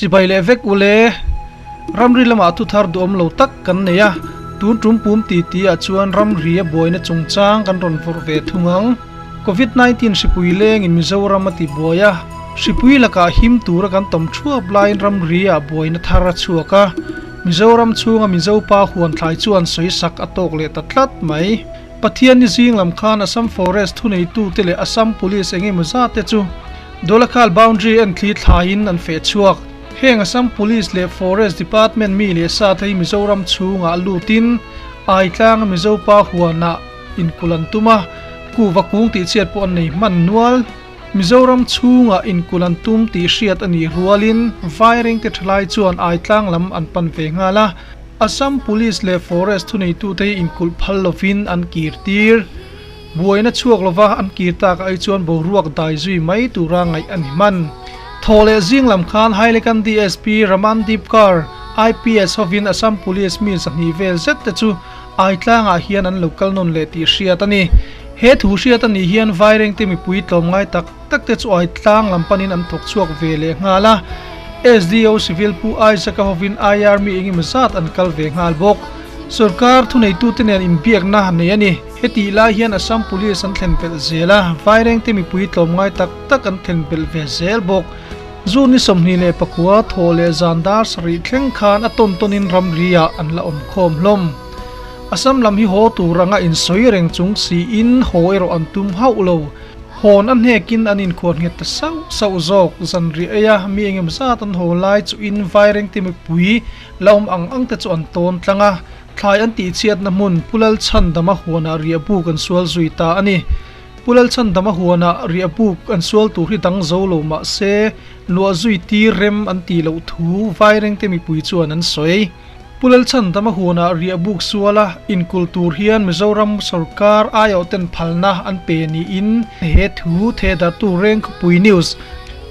Chibai leh vek ule. Ramri lamah thu thar duhawm lo tak kan nei a, tun tum pum ti ti ah chuan ramri a buaina chungchang kan rawn vawrh ve thung ang. Covid 19 hripui lengin Mizoram a ti buai a, hripui lakah him tura kan tawm thuap laiin ramri ah buaina thar a chhuak a, Mizoram chhunga Mizo pa huan thlai chuan sawisak a tawk leh ta tlat mai. Pathianni zing lam khan Assam Forest thuneitute leh Assam Police eng emaw zat te chu Dolakhal boundary en thli thlaiin an feh chhuak. Heng Assam Police leh Forest Department mi leh sa te hi Mizoram chhungah lutin Aitlanga Mizo pa huanah inkulh an tum a, kuhva kung tihchhiat pawh an nei hman nual. Mizoram chhungah inkulh an tum tih hriat a nih rualin Vairengte thalai chuan Aitlang lam an pan ve nghal a, Assam Police leh Forest thuneitute hi inkulh phal lovin an kir tir. Buaina chhuak lova an kir tak ai chuan boruak dai zui mai tura ngaih a ni hman. Thaw leh zing lam khan Hailakan DSP Ramandeep Kaur, IPS hovin Assam Police mi 200 vel zet te chu Aitlangah hian an lo kal nawn leh tih hriat a ni. He thu hriat a nih hian Vairengte mipui tlawmngai tak tak te chu Aitlang lam panin an thawk chhuak ve leh nghal a. SDO Civil Pu Isaac-a hovin IR mi engemaw zat an kal ve nghal bawk. Sorkar thuneitute nen inbiakna nei a ni. Hetih lai hian Assam Police an thlen belh zel a, Vairengte mipui tlawmngai tak tak an thlen belh ve zel bawk. June ni 29 thawh leh zan dar sarih thleng khan a tawn tawnin ramri ah an la awm khawm hlawm. Assam lam hi haw tur anga insawi reng chung siin haw erawh an tum hauh lo. Hawn a hnekin an inkhuar nghet ta sauh sauh zawk. Zanriah eia mi engemaw zat an haw lai chuhin Vairengte mipui la awm ang ang te chu an tawn tlang a, Thlai an tihchhiatna hmun Pu Lalchhandama huanah riahbuk an sual zui ta a ni. Pu Lalchhandama huanah riahbuk an sual tur hi dang zo lo mah se, luah zui tir rem an tih loh thu Vairengte mipui chuan an sawi. Pu Lalchhandama huanah riahbuk suala inkulh tur hian Mizoram sorkar aiawhten phalna an pe niin he thu thehdarhtu Rengkhawpui News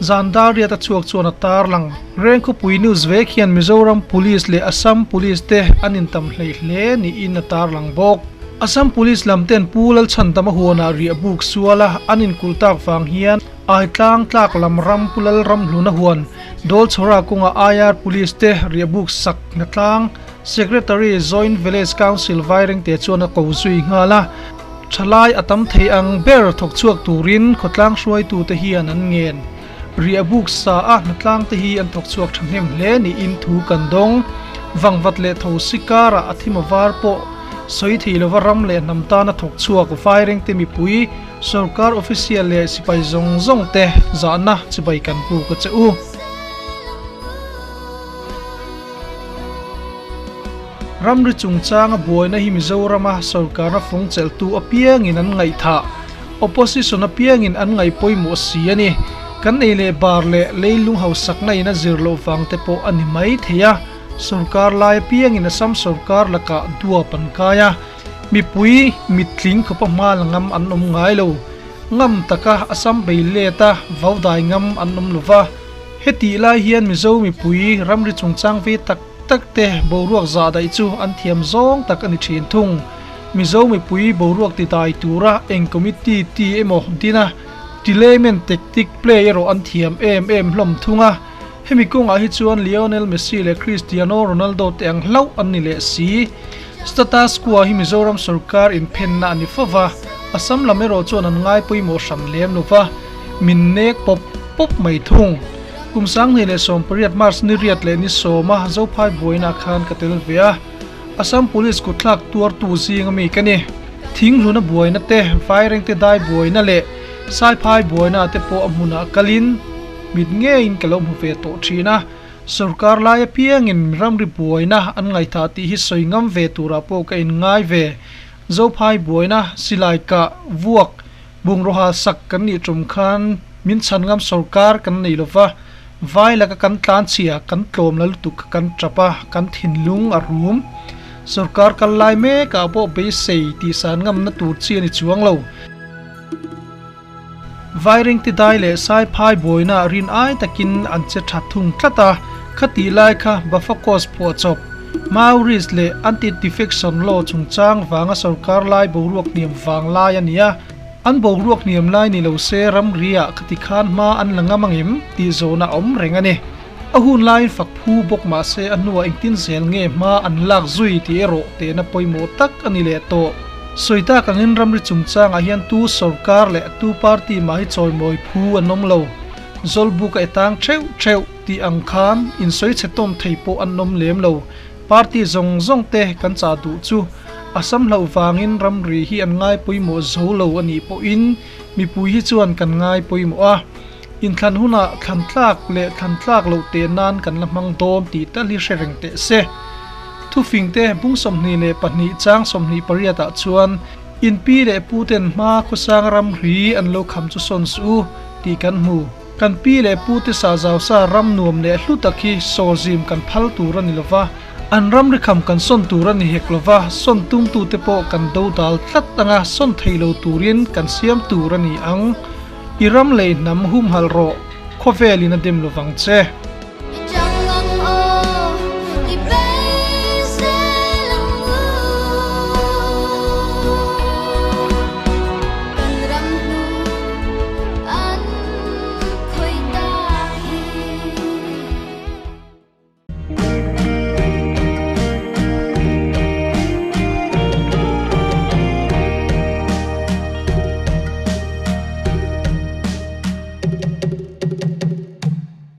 Zan dar riat a chhuak chuan a tarlang. Rengkhawpui News vek hian Mizoram Police leh Assam Police te an intam hleih hle niin a tarlang bawk. Assam Police lam ten Pu Lalchhandama huanah riah buk sual a an inkulh tak vang hian Aitlang tlak lam ram Pu Lalramhluna huan Dawlchhawra kawnga IR Police te riah buk sak hnatlang Secretary Joint Village Council Vairengte chuan a ko zui nghal a. Thalai a tam thei ang ber thawk chhuak turin khawtlang hruaitute hian an ngen. Riah buk sa a hnatlang te hi an thawk chhuak thahnem hle niin thu kan dawng. Vangvat leh tho si karah a thim a var pawh sawi thei lova ram leh hnam tana thawk chhuak Vairengte mipui, sorkar official leh sipai zawng zawng te zahna chibai kan buk a che u. Ramri chungchanga buaina hi Mizorama sorkarna fung chelhtu apiangin an ngaihthah, opposition apiangin an ngaih pawimawh si a ni. Kan ei leh bar leh leilung hausakna in a zir loh vang te pawh a ni mai thei a, sorkar lai apiangin Assam sorkar lakah duap an kai a, mipui mittling khawpa hma la ngam an awm ngai lo. Ngam taka Assam bei let a vaudai ngam an awm lova. Hetih lai hian Mizo mipui ramri chungchang ve tak tak te boruak zah daih chu an thiam zawng tak a ni thin thung. Mizo mipui boruak ti dai tura eng committee ti emaw dina delayment tactic play erawh an thiam em em hlawm thung a. Hemi kawngah hi chuan Lionel Messi leh Cristiano Ronaldo te ang hlauh an ni leh si. Status quo hi Mizoram sorkar inphenna a ni fova, Assam lam erawh chuan an ngai pawimawh hran lem lova. Min nek pawp pawp mai thung. Kum 2018 March ni riat leh ni sawma Zophai buaina khan ka tel ve a. Assam Police kutthlak tuartu zing ami ka ni. Thinghluna buaina te, Vairengte dai buaina leh Saiphai buaina te pawh a hmunah kalin mit ngeiin ka lo hmu ve tawh thin a. Sorkar lai apiangin ramri buaina an ngaihthah tih hi sawi ngam ve turah pawh ka inngai ve. Zophai buaina, silai kah, vuak, Bungraw sak kan nih tum khan min chhan ngam sorkar kan nei lo va, vai laka kan tlan chhia kan tlawm la lutuk kha kan tap a, kan thinlung a rum. Sorkar kal lai mekah pawh beisei tihsan ngamna tur chi a ni chuang lo. Vairing tidai leh Saiphai buaina rin ai takin an che tha thung tlat a, khatih lai kha Bafakos phuahchawp, Maoris leh Anti-Defection Law chungchang vanga sorkar lai boruak hniam vang lai a ni a, an boruak hniam lai ni lo se ramri ah khati khan hma an la ngam angem tih zawhna a awm reng a ni. A hun laiin fak phu bawk mah se a hnuah engtin zel nge hma an lak zui tih erawh tehna pawimawh tak a ni leh tawh. Sawi tak angin ramri chungchangah hian tu sorkar leh tu party mah hi chawimawi phu an awm lo. Zawlbuk a e tang theuh theuh tih ang khan insawi chhe tawn thei pawh an awm lem lo. Party zawng zawng te kan chah duh chu Assam hlauh vangin ramri hi an ngai pawimawh zo lo a nih pawhin mipui hi chuan kan ngai pawimawh a. Inthlan hunah thlan tlak leh thlan tlak loh teh nan kan la hmang dawn tih tal hi hre reng teh se. Thufing te bung 22 chang 28 ah chuan in pi leh pu ten hma khawsang ramri an lo kham chu sawn suh u tih kan hmu. Kan pi leh pu te sah zau sa ram nuam leh hlu tak hi sawrzim kan phal tur a ni lova, an ramri kham kan sawn tur a ni hek lova, sawn tumtu te pawh kan do dal tlat anga sawn thei lo turin kan siam tur a ni ang. I ram lei hnam humhalh rawh, khawvelin a dem lovang che.